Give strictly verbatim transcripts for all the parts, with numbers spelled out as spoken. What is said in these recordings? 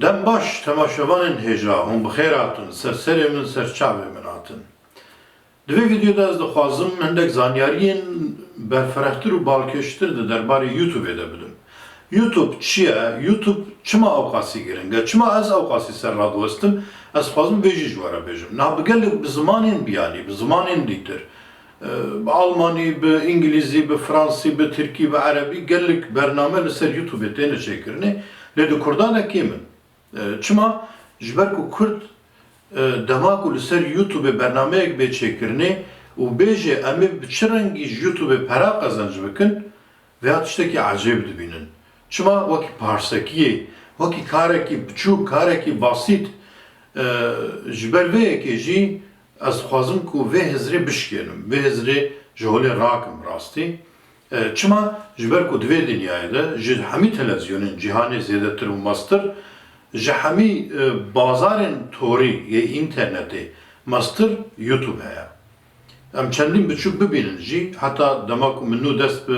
Dem baş temaşevanên hêja, hûn bi xêr hatin, ser serê min, ser çavê min hatin. Di vê vîdyoda ez dixwazim hindek zanyariyên berfirehtir û balkêştir di derbarê YouTubeê de bidim. YouTube çi ye? YouTube çima ewqasî giring e? Çima ez ewqasî ser radiwestim? Ez dixwazim vê jî ji we re bêjim. Niha bi gelek bi zimanên biyanî, bi zimanên dîtir, e, bi almanî, bi îngilîzî, bi fransî, bi tirkî, bi erebî gelek bername li ser YouTubeê têne çêkirinê, lê di kurdan de kêm in. E, çima? Ji ber ku kurd, e, dema ku li ser YouTubeê bernameyek bê çêkirinê û bêje em ê bi çi rengî ji YouTubeê pera qezenc bikin, vêya tiştekî ecêb dibînin. Çima? Wekî parsekiyê, wekî karekî biçûk, karekî basît. E, ji ber vê yekê jî ez dixwazim ku vê hizrê bişkênim, vê hizrê ji holê rakim rastî. E, çima? Ji ber ku di vê dinyayê de ji hemî televîzyonên cîhanê zêdetir û mestir, ji hemî, e, bazarên torî yê înternetê mestir YouTube heye. Em çendîn biçûk bibînin jî, heta dema ku min nû dest bi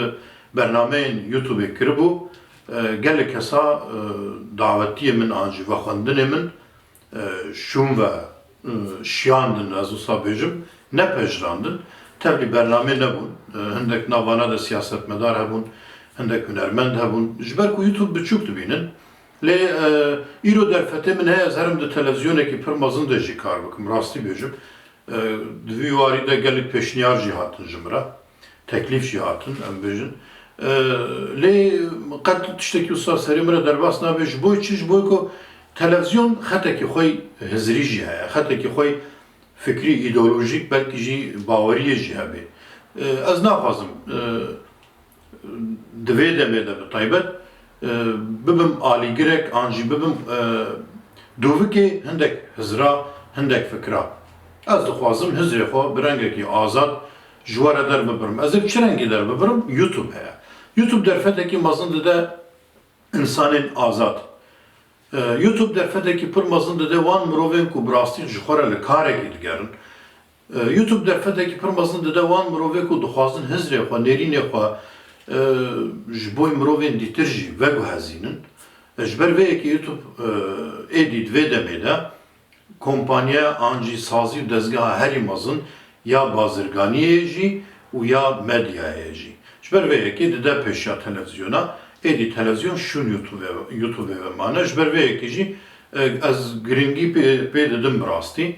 bernameyên YouTubeê kiribû, e, gelek kesa, e, dawetiyê min an jî vexwendinê min, e, şûn ve, e, şiyandin, ez wisa bêjim, nepejirandin. Tevlî bernamê nebûn. E, hindek navana de siyasetmedar hebûn, hindek hunermend hebûn. Ji ber ku YouTube biçûk dibînin. Lê, e, îro derfetê min heye, ez herim di televîzyonekî pir mezin de jî kar bikim, rastî bêjim. E, di vî warî de gelek pêşniyar jî hatin ji min re. Teklîf jî hatin, em bêjin. E, lê qet tiştekî wisa serê min re derbas nabe. Ji bo çi? Ji bo ku televîzyon xetekî xwe hizrî jî heye, xetekî xwe fikrî, îdeolojîk, belkî jî baweriyê jî hebe. E, ez naxwazim, e, di vê demê de bi taybet, e, bibim alîgirek an jî bibim, e, dûvikê hindek hizra, hindek fikra. Ez dixwazim hizrê xwe bi rengekî azad ji we re derbibirim. Ez ê bi çi rengî derbibirim? YouTube heye. YouTube derfetekî mezin dide însanên azad. E, YouTube derfetekî pir mezin dide wan mirovên ku bi rastî ji xwe re li karekî digerin. E, YouTube derfetekî pir mezin dide wan mirovê ku dixwazin hizrê xwe, nêrînê xwe, e, ji bo mirovên dîtir jî veguhezînin. E, ji ber vê yekê YouTube, e, êdî di vê demê de kompanya an jî sazî û dezgeha herî mezin ya bazirganiyê jî û ya medyayê jî. Ji ber vê yekê dide pêşiya televîzyona, êdî televîzyon şûn YouTube, YouTubeê ve mane. Ji ber vê yekê jî, e, ez giringî pê, pê didim bi rastî.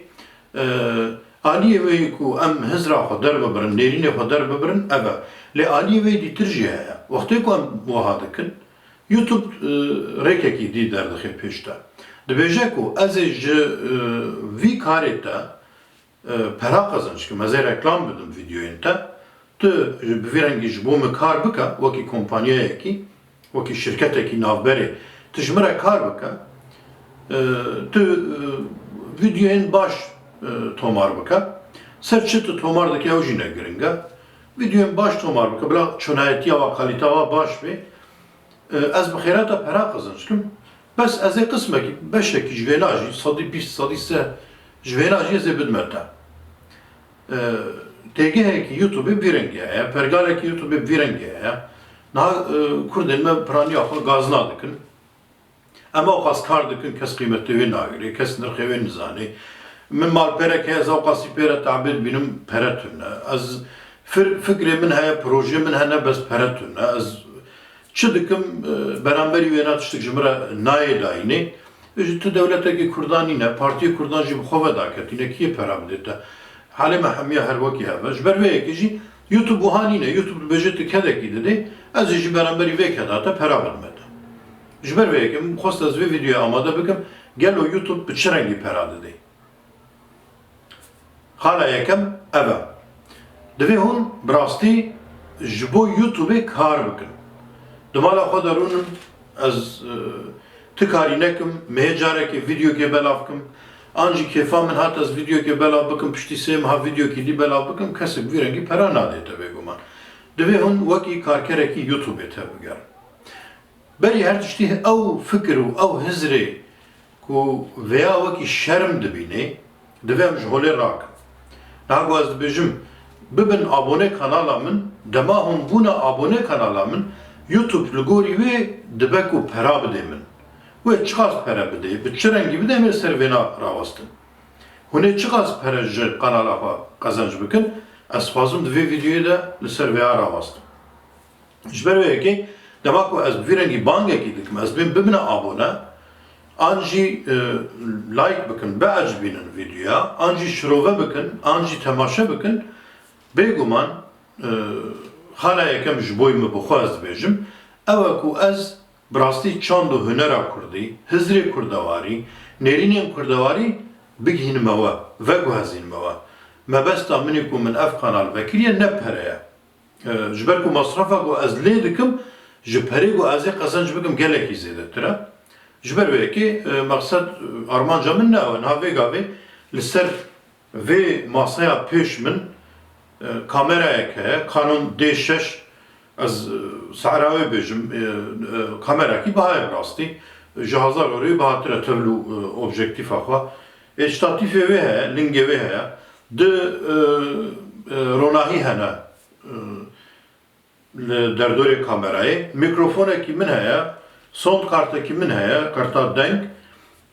E, aliyê wê ku em hizra xwe derbibirin, nêrînê xwe derbibirin, ev e. Lê aliyê wê dîtir jî heye. Wextê ku em wiha dikin, YouTube, e, rêkekî dî derdixe pêş te. Dibêje ku ez ê ji, e, vî karê te, e, pera qezenc kim, ez ê reklam bidim vîdyoyên te. Tu bi vî rengî ji bo min kar bike, wekî kompanyayekî, wekî şirketekî navberê, tu ji min re kar bike, e, tu, e, vîdyoyên baş, e, tomar bike. Ser çi tu tomar dike, ew jî ne giring e. Vîdyoyên baş tomar bike, bila çonayetiya wa, kalîta wa baş bê. E, ez bi xêrata pera qezenc kim. Bes ez ê qismekî, beşekî ji vêna jî, sedî bîst, sedî sî ji vêna jî ez ê bidime te. E, têgehekî YouTubeê bi vî rengî heye, pergalekî YouTubeê bi vî rengî heye. Niha, e, kurdên me piraniya xwe gazna dikin. Em ewqas kar dikin, kes qîmetê wê nagire, kes nirxê wê nizane. Min malperek heye, ez ewqasî pê re tabê dibînim, pere tune. Ez fir-, fikrê min heye, projê min hene, bes pere tune. Ez çi dikim, e, beramberî wêna tiştek ji min re nayê dayînê. Ji tu dewletekî kurdan nîne, partiyê kurdan jî bi xwe ve daketîne, kî yê pera bidê te? Halê me hemiya her wekî hev e. Ji ber vê yekê jî YouTube wiha nîne. YouTube dibêje tu kedekî didê, ez ê ji beramberî vê keda te pera bidime te. Ji ber vê yekê min xwest ez vê vîdyoyê amade bikim, gelo YouTube bi çi rengî pera didê? Xala yekem ev e. Divê hûn bi rastî ji bo YouTubeê kar bikin. Di mala xwe de rûnin, ez, e, ti karî nekim, mehê carekê vîdyokê belav kim, an jî kêfa min hat ez vîdyokê belav bikim, piştî sê meha vîdyokê dî belav bikim, kesek vî rengî pera nadê te bêguman. Divê hûn wekî karkerekî YouTubeê tevbigerin. Berî her tiştî ew fikir û ew hizrê ku vêya wekî şerm dibînê, divê em ji holê rakin. Niha ku ez dibêjim, bibin abone kanala min, dema hûn bûne abone kanala min, YouTube li gorî wê dibe ku pera bidê min. Wê çiqas pere bidê, bi çi rengî bidê, em ê ser vêna rawestin. Hûn ê çiqas pere ji kanala xwe qezenc bikin, ez dixwazim di vê vîdeoyê de li ser vêya rawestim. Ji ber vê yekê, dema ku ez bi vî rengî bangekî dikim, ez bên bibine abone, an jî, e, like bikin, biecibînin vîdeoya, an jî şirove bikin, an jî temaşe bikin, bêguman, e, xala yekem ji bo min, bi xwe ez dibêjim, ew e ku ez bi rastî çand û hunera kurdî, hizrê kurdewarî, nêrînên kurdewarî bigihînime we, veguhezînime we. Mebesta min ê ku min ev kanal vekiriye ne pere ye. E, ji ber ku masrefa ku ez lê dikim, ji perê ku ez ê qezenc bikim gelekî zêdetir e. Ji ber vê yekê, e, mexsed, e, armanca min ne ew e. Niha vê gavê li ser vê masaya pêş min, e, kamerayek heye, Canon D şeş, ez, e, sehra wê bêjim, e, e, kamerakî biha ye bi rastî. Ji hezar euroyê bihatir e tevl û, e, objektîfa xwe. Ê, ştatîfê wê heye, lingê wê heye. Di, e, e, ronahî hene, e, li derdorê kamerayê. Mîkrofonekî min heye, sound kartekî min heye, karta deng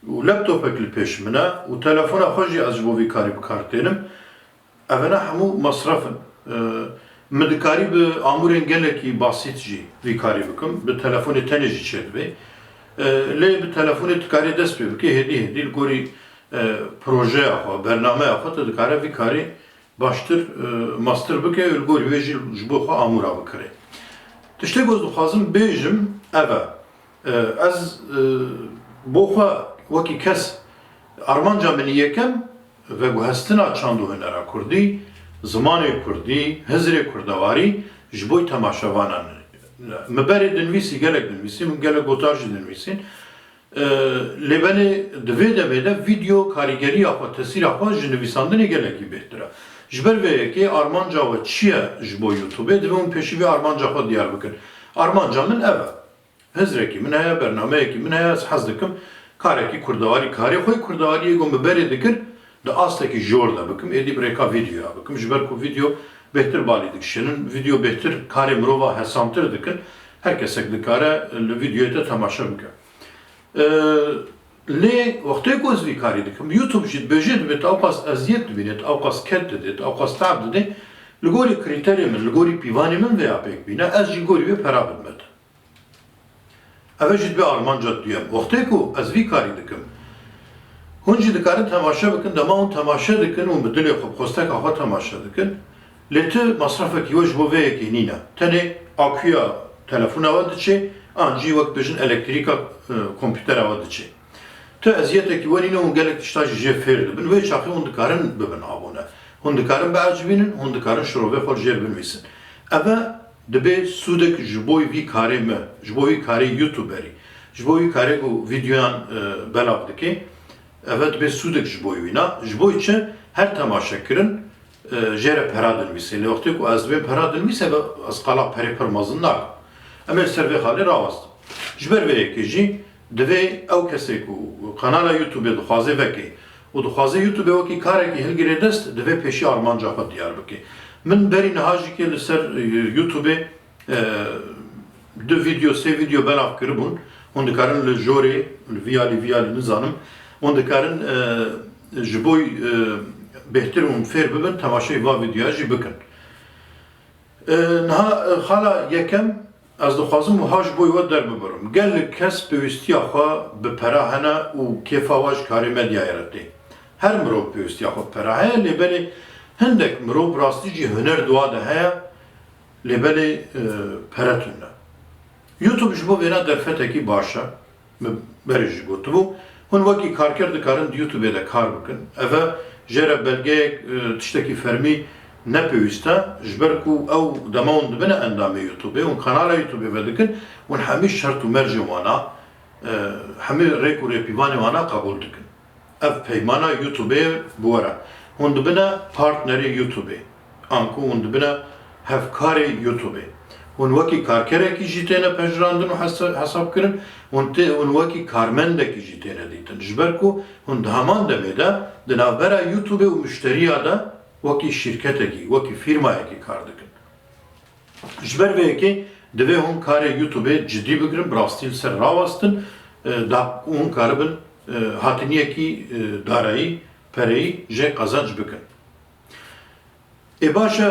û laptopek li pêş min e û telefona xwe jî ez ji bo vî karî bi kar tênim. Evena hemû masref in. E, min dikarî bi amûrên gelekî basît jî vî karî bikim. Bi telefonê tenê jî çêdibê. E, lê bi telefonê dikarê dest pê bikê, hêdî hêdî li gorî, e, projeya xwe, bernameya xwe tu dikare vî karî baştir, e, master bike û li gorî wê jî ji bo xwe amûra bikire. Tiştê ku ez dixwazim bêjim ev e. E, ez, e, bo xwe wekî kes armanca min yekem veguhestina çand û hunera kurdî, zimanê kurdî, hizrê kurdewarî ji bo temaşevanan e. Min berê dinivîsî, gelek dinivîsî, min gelek gotar jî dinivîsîn. E, lê belê di vê demê de vîdeo karîgeriya xwe, tesîra xwe ji nivîsandinê gelekî bêhtir e. Ji ber vê yekê armanca we çi ye ji bo YouTube-ê? Divê hûn pêşî vê armanca xwe diyar bikin. Armanca min ev e. Hizrekî min heye, bernameyekî min heye, ez hez dikim karekî kurdewarî, karê xwe yê kurdewariyê ku min berê dikir, di astekî jor de bikim, êdî bi rêka vîdeoya bikim. Ji ber ku vîdeo bêhtir balî dikişînin, vîdeo bêhtir karê mirova hesantir dikin, her kesek dikare li vîdeoyê te temaşe bike. E, lê wextê ku ez vî karî dikim, YouTube jî dibêje, dibê tu ewqas eziyet dibînê, tu ewqas ked didê, tu ewqas teab didê, li gorî krîterê min, li gorî pîvanê min vêya pêk bîne, ez jî gorî wê pera bidime te. Ev e jî dibe armanca duyem. Wextê ku ez vî karî dikim, hûn jî dikarin temaşe bikin, dema hûn temaşe dikin û bi dilê xwe, bi xwesteka xwe temaşe dikin, lê ti masrefekî we ji bo vê yekê nîne. Tenê akuya telefona we diçê, an jî wek dibêjin elektrîka, e, kompûtera we diçê. Ti eziyetekî we nîne, hûn gelek tişta jî jê fêr dibin. Wê çaxê hûn dikarin bibin abone. Hûn dikarin biecibînin, hûn dikarin şirovê xwe li jêr binivîsin. Ev e dibe sûdek ji bo vî karê me, ji bo vî karê YouTuberî, ji bo vî karê ku vîdeoyan, e, belav dike. Ev e dibe sûdek ji bo wîna. Ji bo çi? Her temaşekirin, e, jê re pera dinivîse. Lê wextê ku ez dibêm pera dinivîse, ez qala perê pir mezin nakim. Em ê li ser vê xalê rawestin. Ji ber vê yekê jî divê ew kesê ku kanala YouTube-ê dixwaze veke û dixwaze YouTube-ê wekî karekî hilgirê dest, divê pêşî armanca xwe diyar bike. Min berî niha jî kê li ser, e, YouTube-ê, e, du vîdeo, sê vîdeo belav kiribûn. Hûn dikarin li jorê, li vî alî, vî alî nizanim. Hûn dikarin, e, ji bo, e, bêhtir hûn fêr bibin, temaşeyê va vîdeoya jî bikin. E, niha, e, xala yekem, ez dixwazim wiha ji bo we derbibirim. Gelek kes pêwîstiya xwe bi pera hene û kêfa we ji karê medyayê re tê. Her mirov pêwîstiya xwe bi pera heye, lê belê hindek mirov bi rastî jî huner di wa de heye, lê belê, e, pere tune. YouTube ji bo vêna derfetekî baş e. Min berê jî gotibû, hûn wekî karker dikarin di YouTube-ê de kar bikin. Ev e jê re belgeyek, e, tiştekî fermî ne pêwîst e, ji ber ku ew dema hûn dibine endamê YouTube-ê, hûn kanala YouTube-ê vedikin, hûn hemî şert û mercê wana, e, hemî rêk û rêpîvanê wana qebûl dikin. Ev peymana YouTube-ê bi we re. Hûn dibine partnerê YouTube-ê. Anku hûn dibine hevkarê YouTube-ê. Hûn wekî karkerekî jî têne pejirandin û hesa-, hesabkirin, hûn tê, hûn wekî karmendekî jî têne dîtin. Ji ber ku hûn di heman demê de di navbera YouTube-ê û muşteriya de wekî şîrketekî, wekî fîrmayekî kar dikin. Ji ber vê yekê divê hûn karê YouTube-ê cidî bigirin, bi rastî li ser rawestin e, da hûn karibin, e, hatiniyekî, e, darayî, pereyî jê qezenc bikin. Ê baş e, e,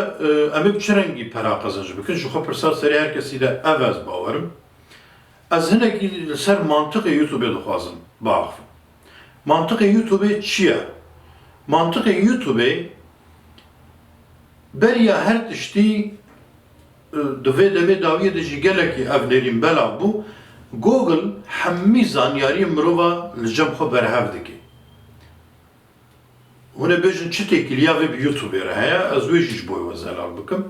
em ê bi çi rengî pera qezenc bikin? Ji xwe pirsa serê her kesî de ev ez bawerim. Ez hinekî li ser mantiqê YouTubeê dixwazim biaxivim. Mantiqê YouTubeê çi ye? Mantiqê YouTubeê beriya her tiştî, e, di vê demê dawiyê de jî gelekî ev nêrîn belav bû. Google hemî zanyariyê mirova li cem xwe berhev dike. Hûn ê bêjin çi têkiliya vê bi YouTubeê re heye? Ez wê jî ji bo we zelal bikim.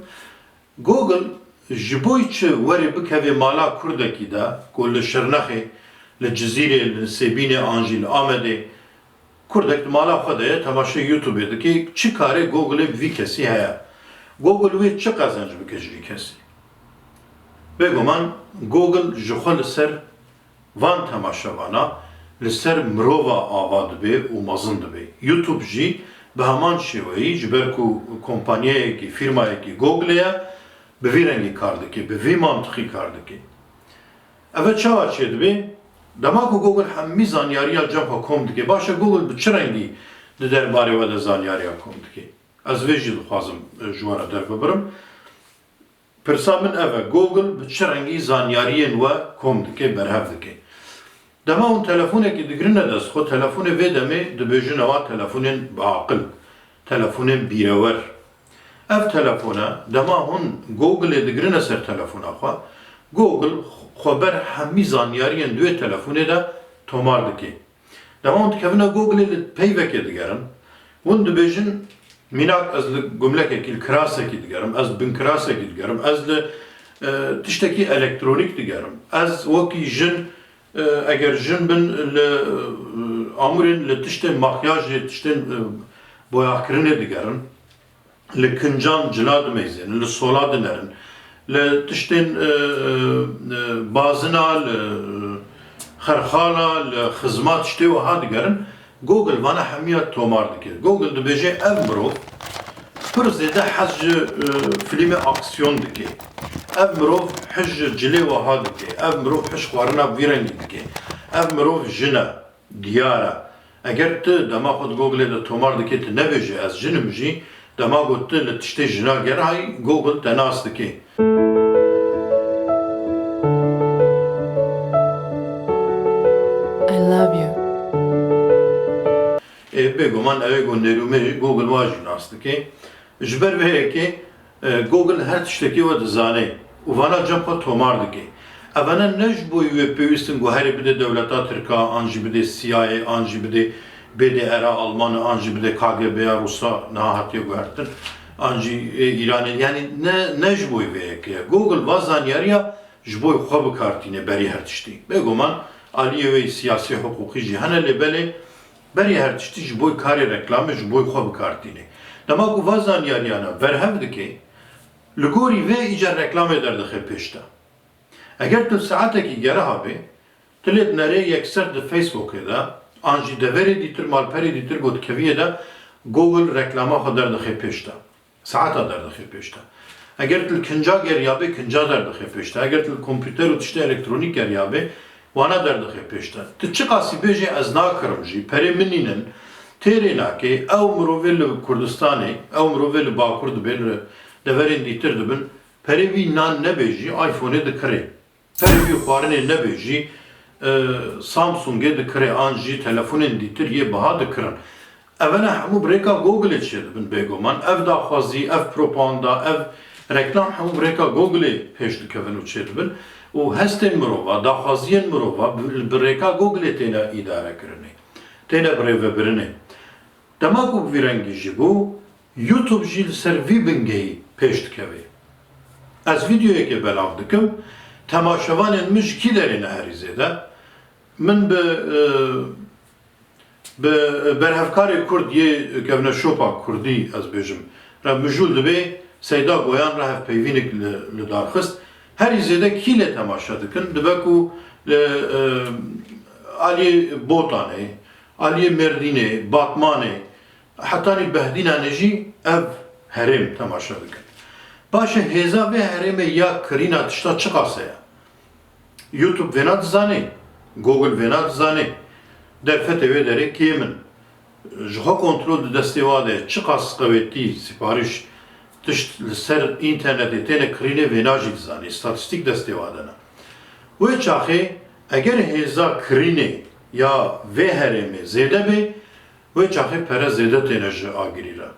Google ji bo çi werê bikeve mala kurdekî de ku li Şirnexê, li Cizîrê, li Sêbînê an jî li Amedê kurdek di mala xwe de ye, temaşe YouTubeê dike, çi karê Googleê bi vî kesî heye? Google wê çi qezenc bike ji vî kesî? Bêguman Google ji xwe li ser van temaşevana li ser mirova ava dibe û mezin dibe. YouTube jî bi heman şêweyî, ji ber ku kompanyayekî, fîrmayekî Google ye, bi vî rengî kar dike, bi vî mantiqî kar dike. Ev çawa çêdibe? Dema ku Google hemî zanyariya cem xwe kom dike, baş e, Google bi çi rengî di derbarê we de zanyariya kom dike? Ez vê jî dixwazim, e, ji we re derbibirim. Pirsa min ev e, Google bi çi rengî zanyariyên we kom dike, berhev dike? Dema hûn telefonekî digirine dest xwe, telefonê vê demê dibêjin ewa telefonên bi aqil, telefonên bîrewer. Ev telefone, dema hûn Google-ê digirine ser telefona xwe, Google xwe ber hemî zanyariyên di wê telefonê de tomar dike. Dema hûn dikevine Google-ê li peyvekê digerin, hûn dibêjin, mînak ez li gumlekekî, li kirasekî digerim, ez li bin kirasekî digerim, ez li, e, tiştekî elektronîk digerim, ez wekî jin, e, eger jin bin li, e, amûrên li tiştên makyajê, tiştên, e, boyakirinê digerim. Li kincan cila dimeyzênin, li sola dinerin, li tiştên, e, e, e, bazina, li, e, xerxala, li xizma tiştê wiha digerin, Google vana hemiya tomar dike. Google dibêje ev mirov pir zêde hez ji, e, filmê aksiyon dike. Ev mirov hez ji cilê wiha dike. Ev mirov hez xwarina vî rengî dike. Ev mirov jin e. Diyar e. Eger tu dema xwe di Google-ê de tomar dikê, tu nebêjî ez jin im jî, dema ku tu li tiştê jina gerayî, Google te nas dikê. I love you. Ê, bêguman ew ê ku nêrûmê Google wan jî nas dikê. Ji ber vê yekê, e, Google her tiştekî we dizane û vana cem xwe tomar dike. Evene ne ji bo wê pêwîst in guherê bide dewleta Tirka, an jî bide C I A, an jî bide B D R a Alman, an jî bide K G B ya Rûsa, niha hatiye guhertin, an jî ê Îranê. Yanî ne, ne ji bo vê yekê ye. Google va zanyariya ji bo xwe bi kar tîne berî her tiştî. Bêguman aliyê wê siyasî, hiqûqî jî hene, lê belê berî her tiştî ji bo karê reklamê ji bo xwe bi kar tîne. Dema ku va zanyariyana berhev dike, li gorî vê îcar reklamê derdixe pêş de. Eger tu saetekî geriha bê, tu lê dinerê yekser di Facebookê de, an jî deverê dîtir, malperê dîtir ku dikeviyê de, Google reklama xwe derdixe pêş de. Saeta derdixe pêş de. Eger tu li kinca geriya bê, kinca derdixe pêş de. Eger tu li kompûter û tiştê elektronîk geriya bê, wana derdixe pêş de. Tu çiqasî bêjê ez nakirim jî, perê min nînin, têrê nake, ew mirovê li Kurdistanê, ew mirovê li Bakur dibê, li deverên dîtir dibin, perê wî nan nebe jî, iPhone-ê dikirê. Perê wî xwarinê nebe jî, e, Samsungê dikirê an jî telefonên dîtir yê biha dikirin. Evene hemû bi rêka Google-ê çêdibin bêguman. Ev daxwazî, ev propaganda, ev reklam hemû bi rêka Google-ê pêş dikevin û çêdibin. Û hestên mirova, daxwaziyên mirova bi, bi rêka Google-ê têne îdarekirinê, têne birêvebirinê. Dema ku bi vî rengî jî bû, YouTube jî li ser vî bingehî pêş dikeve. Ez vîdeoyekê belav dikim, temaşevanên min ji kî derê ne herî zêde? Min bi, e, bi berhevkarê Kurd yê kevneşopa Kurdî, ez bêjim, re mijûl dibe, Seyda Goyan re hevpeyvînek li, li dar xist. Herî zêde kî lê temaşe dikin? Dibe ku li, e, aliyê Botanê, aliyê Mêrdînê, Batmanê, hetanî Behdînanê jî ev herêm temaşe dikin. Baş e, hêza vê herêmê ya kirîna tişta çiqas heye? YouTube vêna dizanê. Google vêna dizanê. Derfetê wê derê kêm in. Ji xwe kontrol di destê wa de ye. Çiqas qewetî sipariş tişt li ser înternetê têne kirînê, vêna jî dizanê. Statîstîk destê wa de ne. Wê çaxê eger hêza kirînê ya vê herêmê zêde bê, wê çaxê pere zêde têne ji agirî re.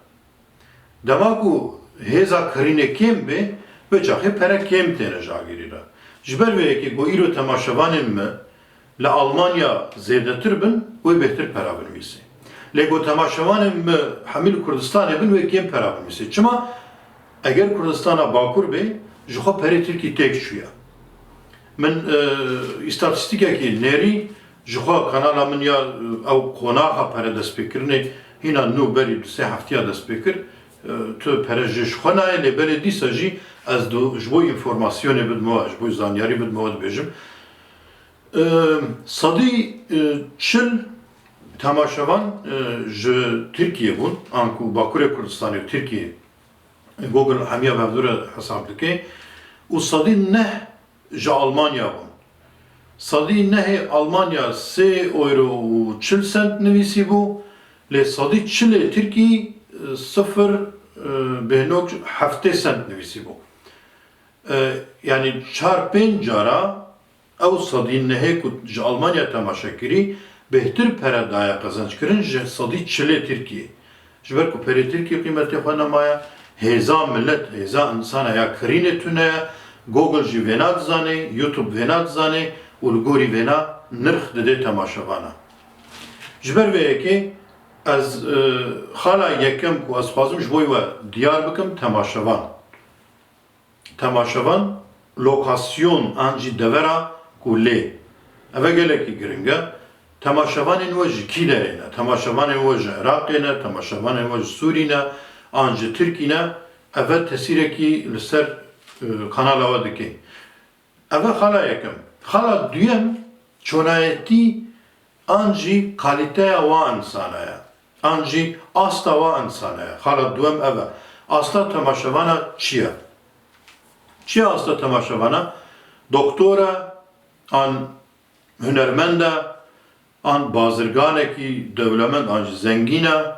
Dema ku hêza kirînê kêm bê, wê çaxê pere kêm têne ji agirî re. Ji ber vê yekê ku îro temaşevanên me li Almanya zêdetir bin, wê bêhtir pera binivîsê. Lê ku temaşevanên me hemî li Kurdistanê bin, wê kêm pera binivîsê. Çima? Eger Kurdistana Bakur bê, ji xwe perê Tirkî têk çûye. Min, e, îstatîstîkekî nêrî ji xwe kanala min ya, e, ew qonaxa pere destpêkirinê hîna nû berî du sê heftiya dest pê kir. E, tu pere jê ji xwe nayê, lê belê dîsa jî ez du-, ji bo înformasyonê bidime we, ji bo zanyarî bidime we dibêjim. E, sedî, e, çil temaşevan, e, ji Tirkiyê bûn, anku Bakurê Kurdistanê û Tirkiyê Google hemiya bi hevdû re hesab dike û sedî neh ji Almanya bûn. Sedî nehê Almanya sê euro û çil sent nivîsî bû, lê sedî çilê Tirkî, e, sifir, e, bêhnok heftê sent nivîsî bû. E, yanî çar pênc cara ew sedî nehê ku ji Almanya temaşe kirî, bêhtir pere daye qezenc kirin ji sedî çilê Tirkiyê. Ji ber ku perê Tirkiyê qîmetê xwe nemaye, hêza milet, hêza insana ya kirînê tune ye, Google jî vêna dizanê, YouTube vêna dizanê û li gorî vêna nirx didê temaşevana. Ji ber vê yekê ez, e, xala yekem ku ez xwazim ji bo we diyar bikim, temaşevan. Temaşevan, lokasyon an jî devera ku lê. Eve gelekî giring e. Temaşevanên we ji kî derê ne? Temaşevanên we ji Iraqê ne, temaşevanên we ji Sûrî ne, an ji Tirkî ne? Eve tesîrekî li ser, e, kanala we dike. Eve xala yekem. Xala duyem, çonayetî an jî kalîteya wa insana ye, an jî asta wa insana ye. Xala duwem ev e. Asta temaşevana çi ye? Çi ye asta temaşevana? Doktor e, an hunermend e, an bazirganekî dewlemend, an jî zengîn e,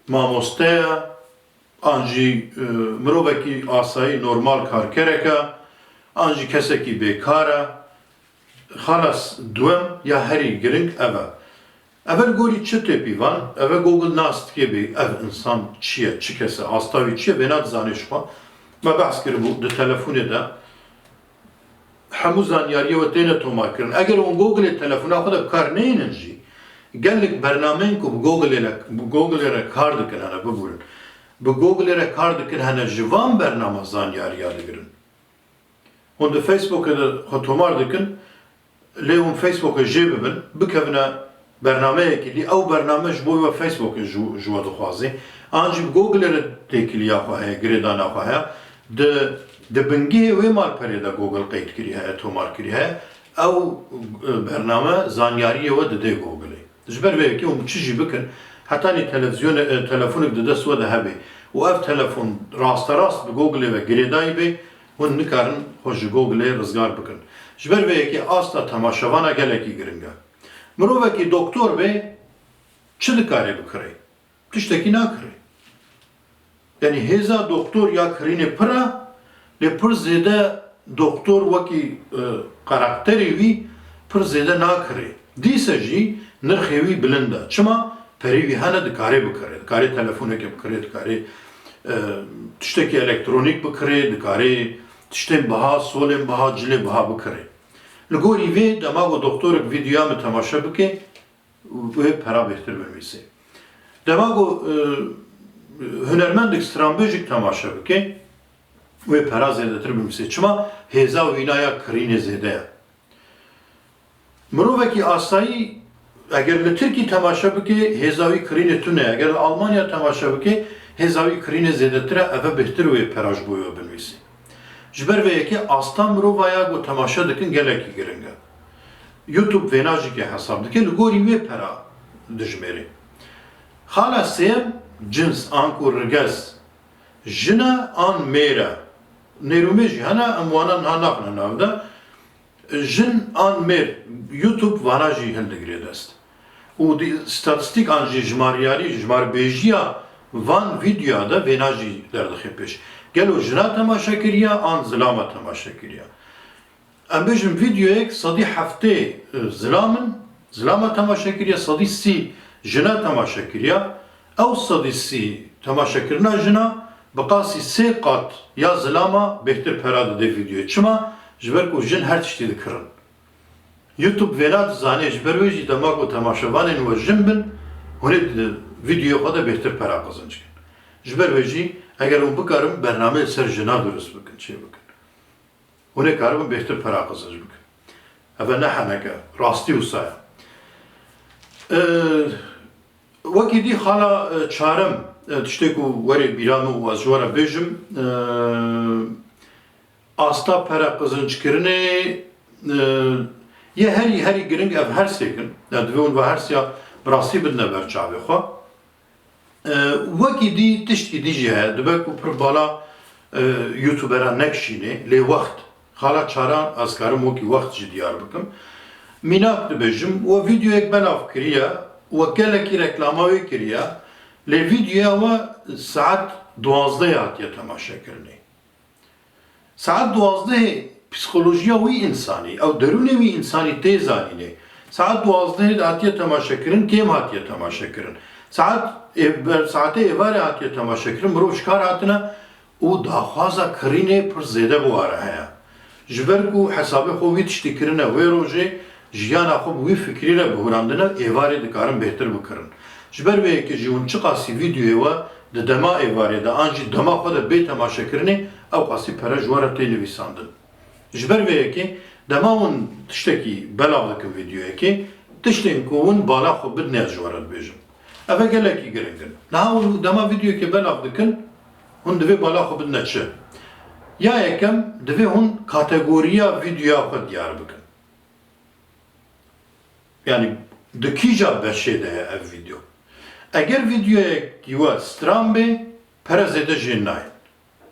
mamoste ye, an jî, e, mirovekî asayî normal karkerek e, an jî kesekî bêkar e. Xala s-, duwem ya herî giring ev e. Eve li gorî çi tê pîvan? Eve Google nas dike bê ev insan çi ye, çi kes e, asta wî çi ye, vêna dizanê ji xwe. Me behs kiribû di telefonê de hemû zanyariyê we têne tomarkirin. Eger hûn Googleê telefona xwe de bi kar neynin jî, gelek bernameyên ku bi Googleê re, bi Googleê re kar dikin, hene biborin. Bi Googleê re kar dikin, hene ji van bernama zanyariya digirin. Hûn di Facebookê de xwe tomar dikin, lê hûn Facebookê jê bibin, bikevine bernameyekî dî, ew bername ji bo we Facebookê ji, ji we dixwaze. An jî bi Googleê re têkiliya xwe heye, girêdana xwe heye. Di, di bingehê wê malperê de Google qeyd kirî heye, tomar kirî heye. Ew, e, bername zanyariyê we dide Googleê. Ji ber vê yekê hûn çi jî bikin, hetanî televîzyonê, e, telefonek di dest we de hebe û ev telefon rasterast bi Googleê ve girêdayî bê, hûn nikarin xwe ji Googleê rizgar bikin. Ji ber vê yekê asta temaşevana gelekî giring e. Mirovekî doktor bê, çi dikare bikire? Tiştekî nakire. Yanî hêza doktor ya kirînê pir e, lê pir zêde doktor wekî, e, karakterê wî pir zêde nakirê. Dîse jî nirxê wî bilind e. Çima? Perê wî hene, dikare bikirê. Dikare telefoneke bikirê, dikare, e, tiştekî elektronîk bikirê, dikare tiştên biha, solên biha, cilê biha bikirê. Li gorî vê dema ku doktorek vîdyoya min temaşe bike, wê pera bêhtir binivîsê. Dema ku, e, hunermendek stranbêjek temaşe bike, wê pera zêdetir binivîsê. Çima? Hêza wîna ya kirînê zêde ye. Mirovekî asayî, eger li Tirkî temaşe bike, hêza wî kirînê tune ye. Eger li Almanya temaşe bike, hêza wî kirînê zêdetir e, eve bêhtir wê pera ji bo wê binivîsê. Ji ber vê yekê asta mirova ya ku temaşe dikin gelekî giring e. YouTube vêna jî ke hesab dike, li gorî wê pera dijmêrê. Xala sêyem, cins, anku rigez, jin e an mêr e. Nêr û mêr jî hene, em wana niha naxine nav de. Jin an mêr, YouTube vana jî hildigire dest. Û di statistîk an jî jimaryarî, jimarbêjiya van vîdyoya de vêna jî derdixe pêş. Gelo jina temaşe kiriya an zilama temaşe kiriya? Em bêjin vîdyoyek sedî heftê, e, zilam in, zilama temaşe kiriya, sedî sî jina temaşe kiriya. Ew sedî sî temaşekirina jina bi qasî sê qat ya zilama bêhtir pera dide vîdyoyê. Çima? Ji ber ku jin her tiştî dikirin. YouTube vêna dizane, ji ber wê jî dema ku temaşevanên we jin bin, hûn ê di vîdyoyê xwe de bêhtir pera qezenc kin. Ji ber wê jî eger hûn bikarin bernameyê ser jina durust bikin, çê bikin. Hûn ê karibin bêhtir pera qezenc bikin. Ev ne heneke, rastî wisa ye. Ee, wekî dî xala, e, çarem, e, tiştê ku werê bîra min û ez ji we re bêjim, e, asta pere qezenckirinê, e, yê herî, herî giring ev her sêk in. Ya divê hûn va her siya bi rastî bidine ber çavê xwe. E, wekî dî tiştkî dî jî heye, dibe ku pir bala, e, YouTuberan nekişînê, lê wext, xala çaran ez karim wekî wext jî diyar bikim. Mînak dibêjim, we vîdyoyek belav kiriye, we gelekî reklama wê kiriye, lê vîdyoya we saet duwazdeh hatiye temaşekirinê. Saet duwazdehê psîkolojiya wî însanî, ew derûnê wî însanî tê zanînê. Saet duwazdehê hatiye temaşekirin, kêm hatiye temaşekirin. Saet ê-, ber saetê êvarê hatiye temaşekirin, mirov ji kar hatine û daxwaza kirînê pir zêde bi ware heye. Ji ber ku hesabê xwe wî tiştî kirine wê rojê, jiyana xwe bi wî fikrî re bihurandine, êvarê dikarin bêhtir bikirin. Ji ber vê yekê jî hûn çiqasî vîdyoyê we di dema êvarê de an jî dema xwe de bê temaşekirinê, ew qasî pere ji we re tê nivîsandin. Ji ber vê yekê dema hûn tiştekî belav dikin vîdyoyekê, tiştên ku hûn bala xwe bidine ez ji we re dibêjim. Ev e gelekî giring in. Niha hûn dema vîdyoyekê belav dikin, hûn divê bala xwe bidine çi? Ya yekem, divê hûn kategoriya vîdyoya xwe diyar bikin. Yanî di kîja beşê de ye ev vîdyo? Eger vîdyoyekî we stran bê, pere zêde jê nayên.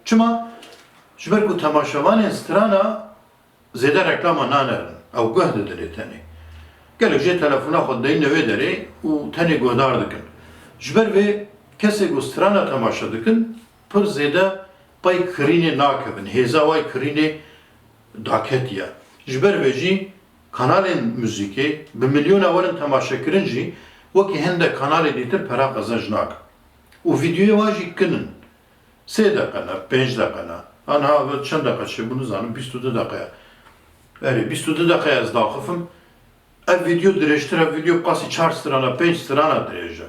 Çima? Ji ber ku temaşevanên strana zêde reklama nanerin. Ew guh didinê tenê. Gelek jê telefona xwe dideyne wê derê û tenê guhdar dikin. Ji ber vê kesê ku strana temaşe dikin, pir zêde pey kirînê nakevin. Hêza way kirînê daketiye. Ji ber vê jî kanalên muzîkê bi milyona werin temaşekirin jî wekî hindek kanalê dîtir pera qezenc nakin. Û vîdyoyê wa jî kin in. Sê deqe ne, pênc deqe ne. Aniha ev çend deqe çêbû nizanim, bîst û du deqe ye. Erê, bîst û du deqe ez daxifim. Ev vîdyo dirêjtir e, vîdyo qasî çar strana, pênc strana dirêj e.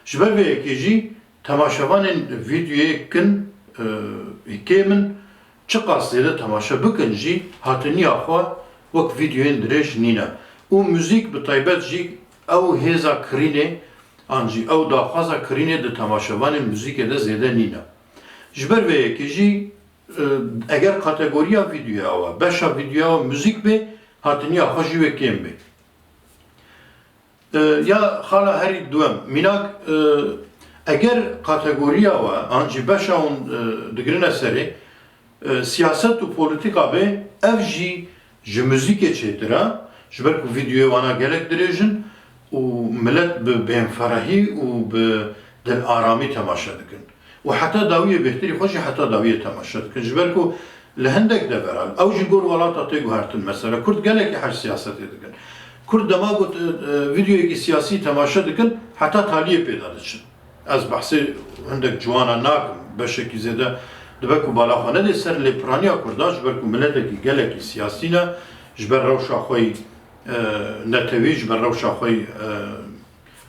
Ji ber vê yekê jî temaşevanên vîdyoyê kin, e, kêm in, çiqas zêde temaşe bikin jî, hatiniya xwe wek vîdyoyên dirêj nîne. Û muzîk bi taybet jî ew hêza kirînê an jî ew daxwaza kirînê di temaşevanên muzîkê de zêde nîne. Ji ber vê yekê jî, e, eger kategoriya vîdyoya we, beşa vîdyoya we muzîk bê, hatiniya xwe jî wê kêm bê. E, ya xala herî duwem, mînak, e, eger kategoriya we, an jî beşa hûn, e, digirine serê, e, siyaset û polîtîka bê, ev jî ji muzîkê çêtir e, ji ber ku vîdyoyê wana gelek dirêj in û milet bi bênferehî û bi dilaramî temaşe dikin. Û heta dawiyê bêhtirî xwe jî heta dawiyê temaşe dikin. Ji ber ku li hindek deveran, ew jî gor welata tê guhertin. Mesela Kurd gelekî hej siyasetê dikin. Kurd dema ku, e, e, vîdyoyekî siyasî temaşe dikin, heta taliyê pê de diçin. Ez behsê hindek ciwana nakim. Beşekî zêde dibe ku bala xwe nedê ser, lê piraniya Kurdan ji ber ku miletekî gelekî siyasî ne, ji ber rewşa xwe yî, e, netewî, ji ber rewşa xwe yî, e,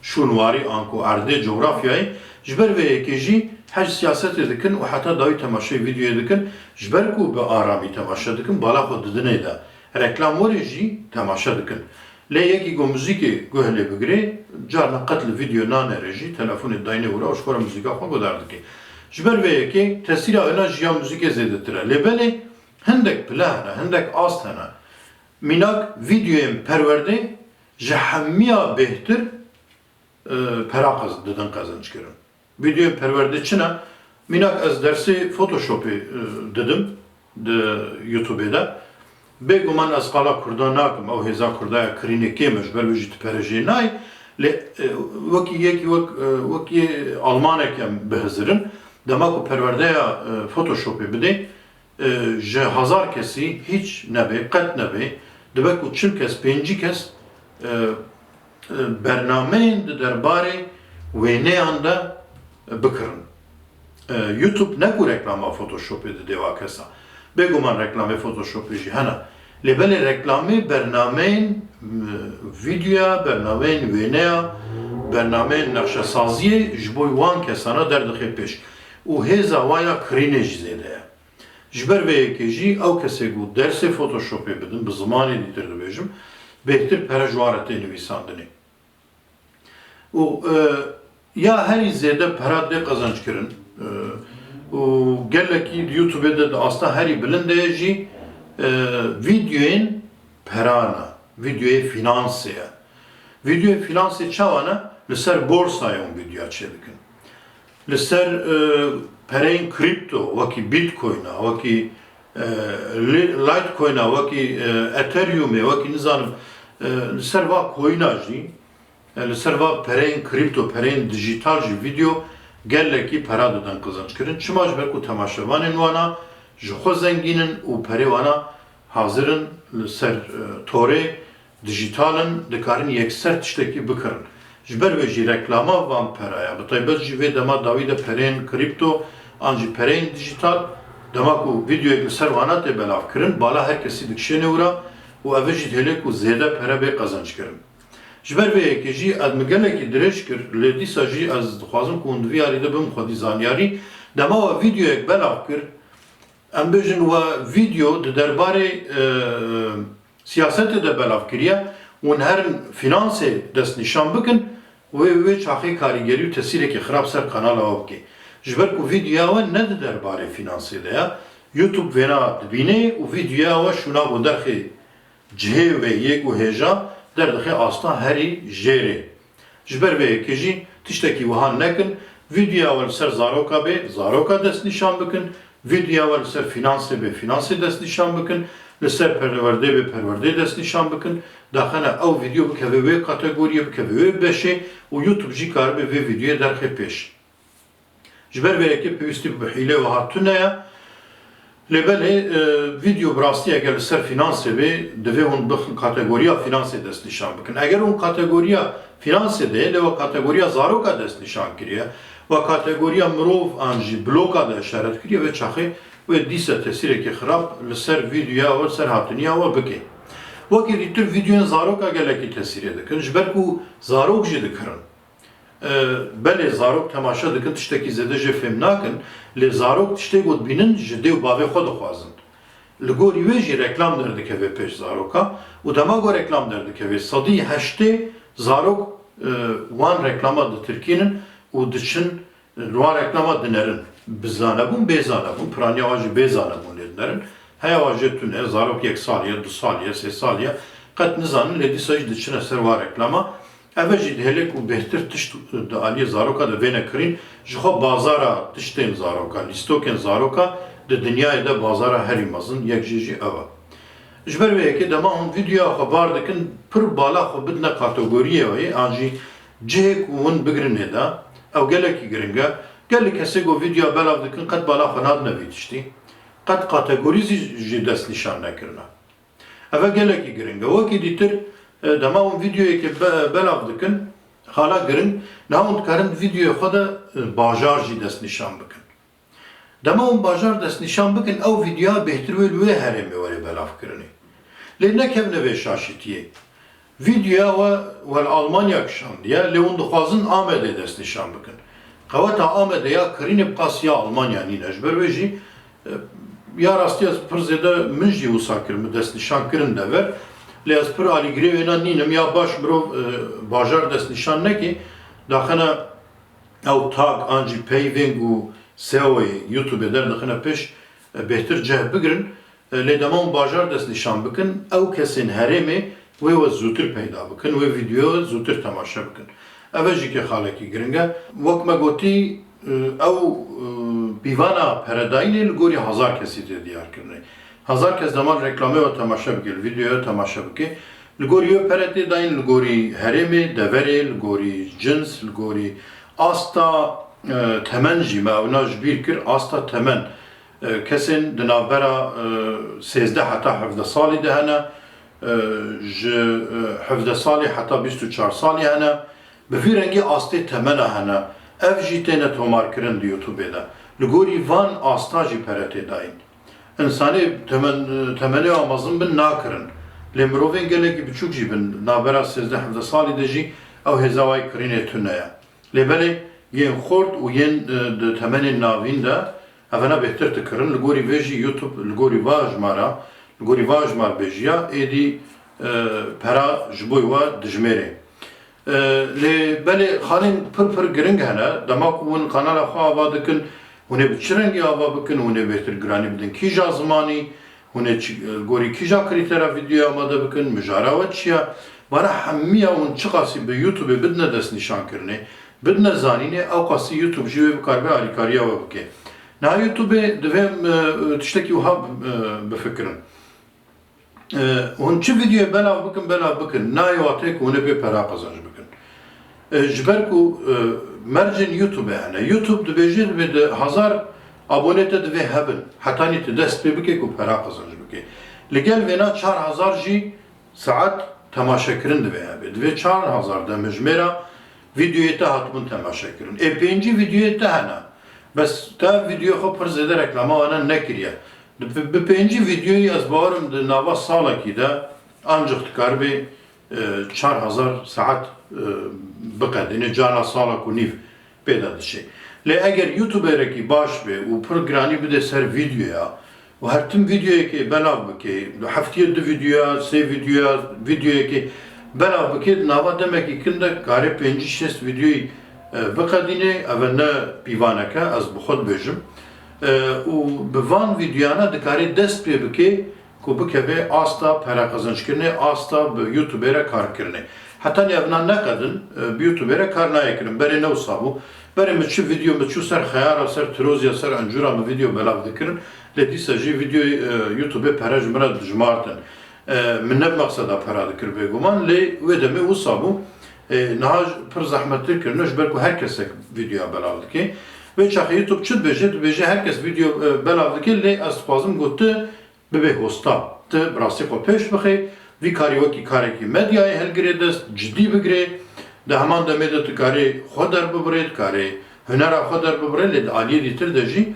şûnwarî anku erdê, cografyayê, ji ber vê yekê jî hej siyasetê dikin û heta dawî temaşeyê vîdyoyê dikin, ji ber ku bi aramî temaşe dikin, bala xwe didinê de. Reklam were jî temaşe dikin. Lê yekî ku muzîkê guh lê bigirê, carna qet li vîdyo nanere jî, telefonê dayne wira û ji xwe re muzîka xwe guhdar dike. Ji ber vê yekê tesîra wêna ji ya muzîkê zêdetir e. Lê belê hindek pile hene, hindek ast hene. Mînak vîdyoyên perwerdê ji hemiya bêhtir, e, pera qez-, didin qezenc kirin. Vîdyoyên perwerdê çi ne? Mînak ez dersê Photoshopê, e, didim di YouTubeê de. Bêguman ez qala Kurdan nakim, ew hêza Kurda ya kirînê kêm e, ji ber wê jî tu pere jê nayê. Lê, e, wekî yekî wek, e, wekî Almanek em bihizirin. Dema ku perwerdeya, e, Photoshopê bidê, e, ji hezar kesî hîç nebê, qet nebê, dibe ku çil kes, pêncî kes, e, e, bernameyên di derbarê wêneyan de bikirin. E, YouTube ne ku reklama Photoshopê didê wa kesa. Bêguman reklamê Photoshopê jî hene. Lê belê reklamê bernameyên, m, vîdyoya, bernameyên wêneya, bernameyên nexşesaziyê ji bo wan kesana derdixe pêş. Û hêza wa ya kirînê jî zêde ye. Ji ber vê yekê jî ew kesê ku dersê Photoshopê bidin, bi zimanê dîtir dibêjim, bêhtir pere ji wan re tê nivîsandinê. Û, e, ya herî zêde pera dê qezenc kirin. E, û gelekî di YouTubeê de di asta herî bilind de ye jî, e, vîdyoyên perane, vîdyoyê fînansê ye. Vîdyoyê fînansê çawa ne? Li ser borsayê hûn vîdyoya çêdikin. Li ser, e, pereyên kripto, wekî Bitcoin-a, wekî, e, Li-, Litecoin-a, wekî, e, Ethereum-ê, wekî nizanim, e, li ser va coin-a jî, e, li ser va pereyên kripto, pereyên dijîtal jî vîdyo gelekî pera didin qezenc kirin. Çima? Ji ber ku temaşevanên wana ji xwe zengîn in û perê wana hazir in li ser, e, torê dijîtal in, dikarin yekser tiştekî bikirin. Ji ber vê jî reklama van pera ye. Bi taybet jî vê dema dawî de pereyên kripto an jî pereyên dijîtal, dema ku vîdyoyek li ser wana tê belav kirin, bala her kesî dikişêne wira û ev jî dihêle ku zêde pere bê qezenc kirin. Ji ber vê yekê jî ez min gelekî dirêj kir, lê dîsa jî ez dixwazim ku hûn di vî yarî de bim xwedî zanyarî. Dema we vîdyoyek belav kir, em bêjin we vîdyo di derbarê, e, siyasetê de belav kiriye, hûn herin fînansê destnîşan bikin, wê, wê çaxê karîgerî û tesîrekê xirab ser kanala we bike. Ji ber ku vîdyoya we ne di derbarê fînansê de ye, YouTube vêna dibîne û vîdyoya we şûna bo derxê cihê wê yê ku hêja derdixe asta herî jêrê. Ji ber vê yekê jî tiştekî wiha nekin, vîdyoya we li ser zaroka bê, zaroka destnîşan bikin, vîdyoya we li ser fînansê bê, fînansê destnîşan bikin, li ser perwerdê bê, perwerdê destnîşan bikin, daxene ew vîdyo bikeve wê kategoriyê, bikeve wê beşê û YouTube jî karibe vê vîdyoyê derxe pêş. Ji ber vê yekê pêwîstî bi hîlê wiha tune ye. Lê belê, e, vîdeo bi rastî eger li ser fînansê bê, divê hûn bixin kategoriya fînansê destnîşan bikin. Eger hûn kategoriya fînansê de ye, lê we kategoriya zaroka destnîşan kiriye, we kategoriya mirov an jî bloka de işaret kiriye, vê çaxê wê dîse tesîrekî xirab li ser vîdeoya we, li ser hatiniya we bike. Wekî dîtir vîdeoyên zaroka gelekî tesîrê dikin, ji ber ku zarok jî dikirin. E, belê zarok temaşe dikin, tiştekî zêde jê fêm nakin, lê zarok tiştê ku dibînin ji dê û bavê xwe dixwazin. Li gorî wê jî reklam derdikeve pêş zaroka û dema ku reklam derdikeve, sedî heştê zarok, e, wan reklama ditirkînin û diçin, e, li wan reklama dinerin. Bi zanebûn, bê zanebûn, piraniya wan jî bê zanebûn lê dinerin. Heya wan jê tune, zarok yek salî ye, du salî ye, sê salî ye, qet nizanin, lê dîsa jî diçine ser wan reklama. Eve jî dihêle ku bêhtir tişt di aliyê zaroka de vêne kirîn, ji xwe bazara tiştên zaroka, lîstokên zaroka di dinyayê de bazara herî mezin, yek jê jî ev e. Ji ber vê yekê dema hûn vîdeoya xwe bar dikin, pir bala xwe bidine kategoriyê wê, an jî cihê ku hûn bigrin ê de, ew gelekî giring e. Gelek kesê ku vîdeoya belav dikin, qet bala xwe nadine vî tiştî. Qet kategorî zî jî destnîşan nekirine. Eve gelekî giring e. Wekî dîtir, e, dema hûn vîdeoyekê be-, belav dikin, xala giring, niha hûn dikarin di vîdeoyê xwe de, e, bajar jî destnîşan bikin. Dema hûn bajar destnîşan bikin, ew vîdeoya bêhtir wê li wê herêmê were belavkirinê. Lê nekevine vê şaşîtiyê. Vîdeoya we, we li Almanya kişandiye, lê hûn dixwazin Amedê destnîşan bikin. Qeweta Amedê ya kirînê bi qas ya Almanya nîne. Ji ber wê jî, e, ya rastî ez pir zêde min jî wisa kir, min destnîşan kirin dever. Lê ez pir alîgirê wêna nînim. Ya baş mirov, e, bajar destnîşan neke, daxena ew tag an jî peyvên ku SEOyê YouTubeê derdixine pêş, e, bêhtir cih bigrin. E, lê dema hûn bajar destnîşan bikin, ew kesên herêmê wê we zûtir peyda bikin, wê vîdeoya zûtir temaşe bikin. Ev e jî ke xalekî giring e. Wek me gotî, e, ew, e, pîvana peredayînê li gorî hezar kesî tê diyar kirinê. Hezar kes dema li reklamê we temaşe bike, li vîdeoya we temaşe bike. Li gorî wê pere tê dayîn, li gorî herêmê, deverê, li gorî cins, li gorî asta, e, temen jî me ewna ji bîr kir, asta temen. E, kesên di navbera, e, sêzdeh heta hevdeh salî de hene, e, ji, e, hevdeh salî heta bîst û çar salî hene. Bi vî rengî astê temena hene. Ev jî têne tomarkirin di YouTubeê de. Li gorî van asta jî pere tê dayîn. Însanê temen-, temenê wa mezin bin nakirin. Lê mirovên gelekî biçûk jî bin, navbera sêzdeh hevdeh salî de jî ew hêza wayî kirînê tune ye. Lê belê yên xort û yên, e, di temenên navîn de evena bêhtir dikirin. Li gorî vê jî YouTube, li gorî va jimara, li gorî va jimarbêjiya êdî, e, pera ji bo we dijmêrê. E, lê belê xalên pir pir giring hene. Dema ku hûn kanala xwe ava dikin, hûn ê bi çi rengî ava bikin, hûn ê bêhtir giranî bidin kîja zimanî, hûn ê çi, gorî kîja krîtera vîdeoya amade bikin, mijara we çi ye? Bana hemiya hûn çiqasî bi YouTubeê bidine destnîşankirinê, bidine zanînê, ewqasî YouTube jî wê bikaribe alîkariya we bike. Niha YouTubeê divê, e, tiştekî wiha, e, bifikirin. E, hûn çi vîdeoyê belav bikin, belav bikin, nayê wateyê ku hûn ê pê pera qezenc bikin. E, ji ber ku, e, mercên YouTube hene. YouTube dibêje, divê di hezar abonê te divê hebin. Hetanî tu dest pê bike ku pera qezenc bike. Li gel vêna çar hezar jî saet temaşekirin divê hebe. Divê çar hezar demjimêra vîdeoyê te hatibûn temaşekirin. Ê pêncî vîdeoyê te hene. Bes te vîdeoyê xwe pir zêde reklama wana nekiriye. Bi, bi pêncî vîdeoyî ez bawerim di nava salekî de ancix dikaribê, e, çar hezar saet, e, biqedîne, cana salek û nîv pê de diçe. Lê eger YouTuberekî baş be û pir giranî bide ser vîdeoya û her tim vîdeoyekê belav bike, heftiyê du vîdeoya, sê vîdeoya, vîdeoyekê belav bike, di nava demekî kin de karê pêncî şêst vîdeoyî, e, biqedîne, eve ne pîvanek e, ez bi xwe dibêjim. E, û bi van vîdeoyana dikarê dest pê bike, ku bikeve asta peraqezenckirinê, asta bi YouTubeê re karkirinê. Hetanî evna neqedin, e, bi YouTubeê re kar nayê kirin. Berê ne wisa bû. Berê min çi vîdeo min çû ser xeyara, ser tirozya, ser encûra min vîdeo belav dikirin. Lê dîsa jî vîdeoyê, e, YouTubeê pere ji min re dijimartin. E, min ne bi meqseda pera dikir bêguman, lê wê demê wisa bû. E, niha pir zehmettir kirine, ji ber ku her kesek vîdeoya belav dike. Wê çaxê YouTube çi dibêje? Dibêje her kes vîdeo, e, belav dike, lê ez dixwazim ku tu bibê hosta. Tu bi rastî xwe pêş bixê, vî karî wekî karekî medyayê hilgirê dest, cidî bigirê. Di heman demê de tu karê xwe derbibirê, tu karê hunera xwe derbibirê, lê di aliyê dîtir de jî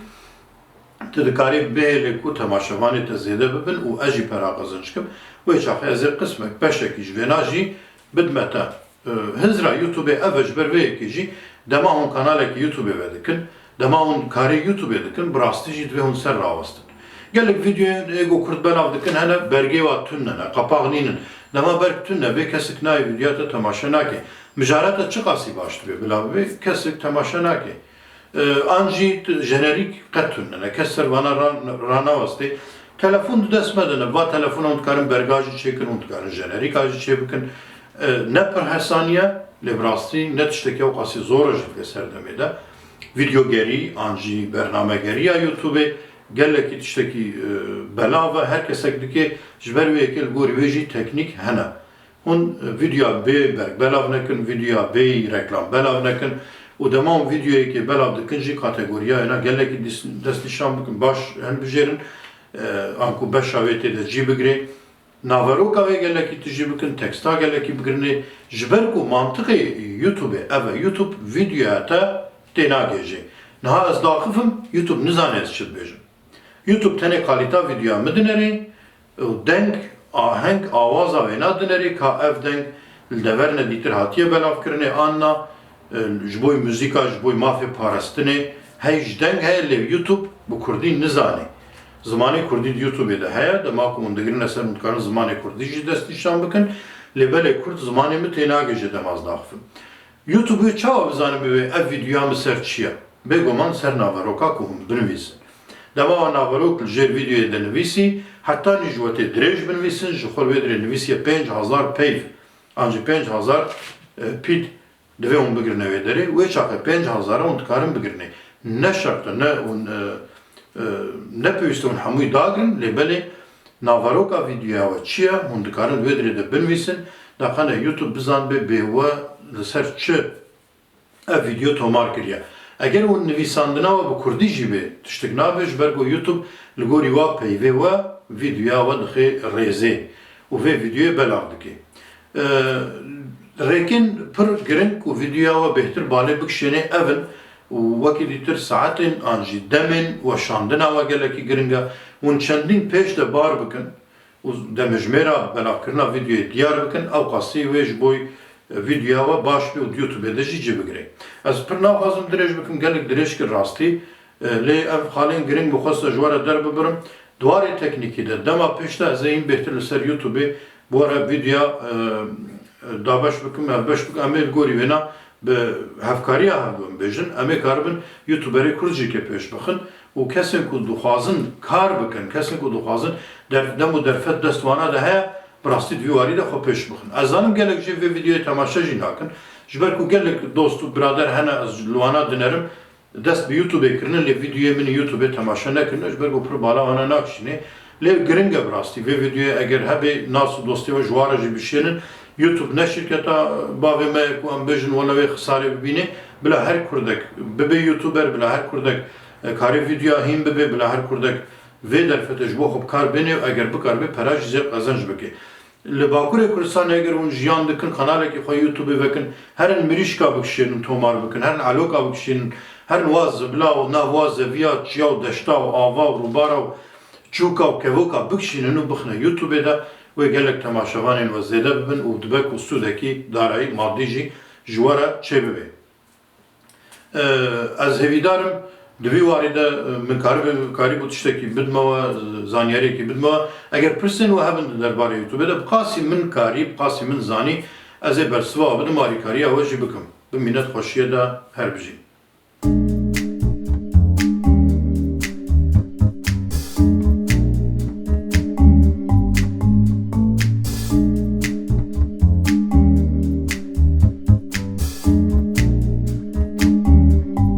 tu dikarê bihêlê ku temaşevanê te zêde bibin û ez jî pera qezenc kim. Wê çaxê ez ê qismek, beşekî ji vêna jî bidime te. E, hizra YouTubeê ev e, ji ber vê yekê jî dema hûn kanalekî YouTubeê vedikin, dema hûn karê YouTubeê dikin, bi rastî jî divê hûn ser rawestin. Gelek vîdeoyên ê ku kurd belav dikin hene, bergê wa tune ne, qapax nînin. Dema berg tune bê, kesik nayê vîdeoya te temaşe nake. Mijara te çiqasî baş dibe, bila bibe, kesik temaşe nake. E, an jî t-, jenerîk qet tune ne. Kes ser vana ra-, ranawestê. Telefon di dest me de ne. Va telefona hûn dikarin berga jî çêkin, hûn dikarin jenerîka jî çêbikin. E, ne pir hesaniye, lê bi rastî ne tiştekî ewqasî zor e jî dike ser demê de. Vîdeogerî an jî bernamegeriya YouTubeê gelekî tiştekî, e, belav e. Her kesek dike, ji ber wê yekê li gorî wê jî teknîk hene. Hûn, e, vîdeoya bê berg belav nekin, vîdeoya bê reklam belav nekin û dema hûn vîdeoyekê belav dikin jî kategoriya wêna gelekî dis-, destnîşan bikin, baş hilbijêrin, e, anku beşa wê tê de cî bigirê. Naveroka wê gelekî tijî bikin, teksta gelekî bigirinê. Ji ber ku mantiqê YouTubeê ev e, YouTube vîdeoya te tênagêjê. Niha ez daxifim, YouTube nizane ez çi dibêjim. YouTube tenê kalîta vîdeoya min dinerê û deng, aheng, awaza wêna dinerê ka ev deng li dever ne dîtir hatiye belavkirinê an na, e, ji bo muzîka, ji bo mafê parastinê, hey ji deng heye lê YouTube bi kurdî nizanê. Zimanê kurdî di YouTubeê de heye, dema ku hûn digirine ser hûn dikarin zimanê kurdî jî destnîşan bikin, lê belê kurd zimanê min tênagihîje dema ez daxifim. YouTube wê çawa bizanibe wê ev vîdeoya min ser çi ye? Bêguman ser naveroka ku hûn binivîsin. Dema we naverok li jêr vîdeoyê de nivîsî, hetanî ji we tê dirêj binivîsin, ji xwe li wê dirê nivîsiye pênc hezar peyv, an jî pênc hezar, e, pît divê hûn bigirine wê derê. Wê çaxê pênc hezara hûn dikarin bigirine. Ne şert e, ne hûn, e, e, ne pêwîst e hûn hemûyî dagirin, lê belê Naveroka vîdeoya we çi ye? Hûn dikarin wê dirê de binivîsin, da qene YouTube bizanbe bê we li ser çi ev vîdeo tomar kiriye. Eger hûn nivîsandina we bi kurdî jî bê, tiştik nabe, ji ber ku YouTube li gorî wa peyvê we vîdeoya we dixe rêzê û vê vîdeoyê belav dike. Ee, Rêkên pir giring ku vîdeoya we bêhtir balê bikişênê ev in û wekî dîtir saetên an jî demên weşandina we gelekî giring e. Hûn çendîn pêş de bar bikin û demêjmêra belavkirina vîdeoyê diyar bikin, ew qasî wê ji bo vîdeoya we baş be û di YouTubeê de jî cî bigire. Ez pir naxwazim dirêj bikim, gelek dirêj kir rastî, e, lê ev xalên giring min xwest ji we re derbibirim. Di warê teknîkî de, dema pêş de ez ê hîn bêhtir li ser YouTubeê bi we re vîdeoya, e, dabeş bikim, hevbeş bikim. Em ê li gorî wêna bi hevkariya hevdu em bêjin, em ê karibin YouTuberê kurd jî ke pêş bixin û kesên ku dixwazin kar bikin, kesên ku dixwazin der-, dem û derfet dest wana de heye, bi rastî di vî warî de xwe pêş bixin. Ez zanim gelek jê vê vîdeoyê temaşe jî nakin. Ji ber ku gelek dost û birader hene ez li wana dinerim, dest bi YouTubeê kirine, lê vîdeoyê min ê YouTubeê temaşe nekirine, ji ber ku pir bala wana nakişîne. Lê giring e bi rastî. Vê vîdeoyê eger hebe nas û dostê we ji wa re jî bişênin, YouTube ne şirketa bavê me ye ku em bêjin wele wê xisarê bibîne. Bila her kurdek bibe YouTuber, bila her kurdek, e, karê vîdeoya hîn bibe, bila her kurdek vê derfetê ji bo xwe bi kar bêne û eger bikaribe pera jî zêr qezenc bike. Li Bakurê Kurdistanê eger hûn jiyan dikin, kanalekî xwe YouTubeê vekin, herin mirîşka bikişênin, tomar bikin, herin eloka bikişênin, herin wa zibila û nav wa zeviya çiya û deşta û ava û rûbara û çûka û kevoka bikişînin û bixine YouTubeê de, wê gelek temaşevanên we zêde bibin û dibe ku sûdekî darayî madî jî ji we re çêbibe. Ee, Ez hêvîdar im, di vî warî de, e, min karibê-, karîbû tiştekî bidme we, e, zanyariyekî bidme we. Eger pirsên we hebin di derbarê YouTubeê de, bi qasî min karî, bi qasî min zanî, ez ê bersiva we bidim, alîkariya we jî bikim. Bimîne di xweşiyê de, her bijîn.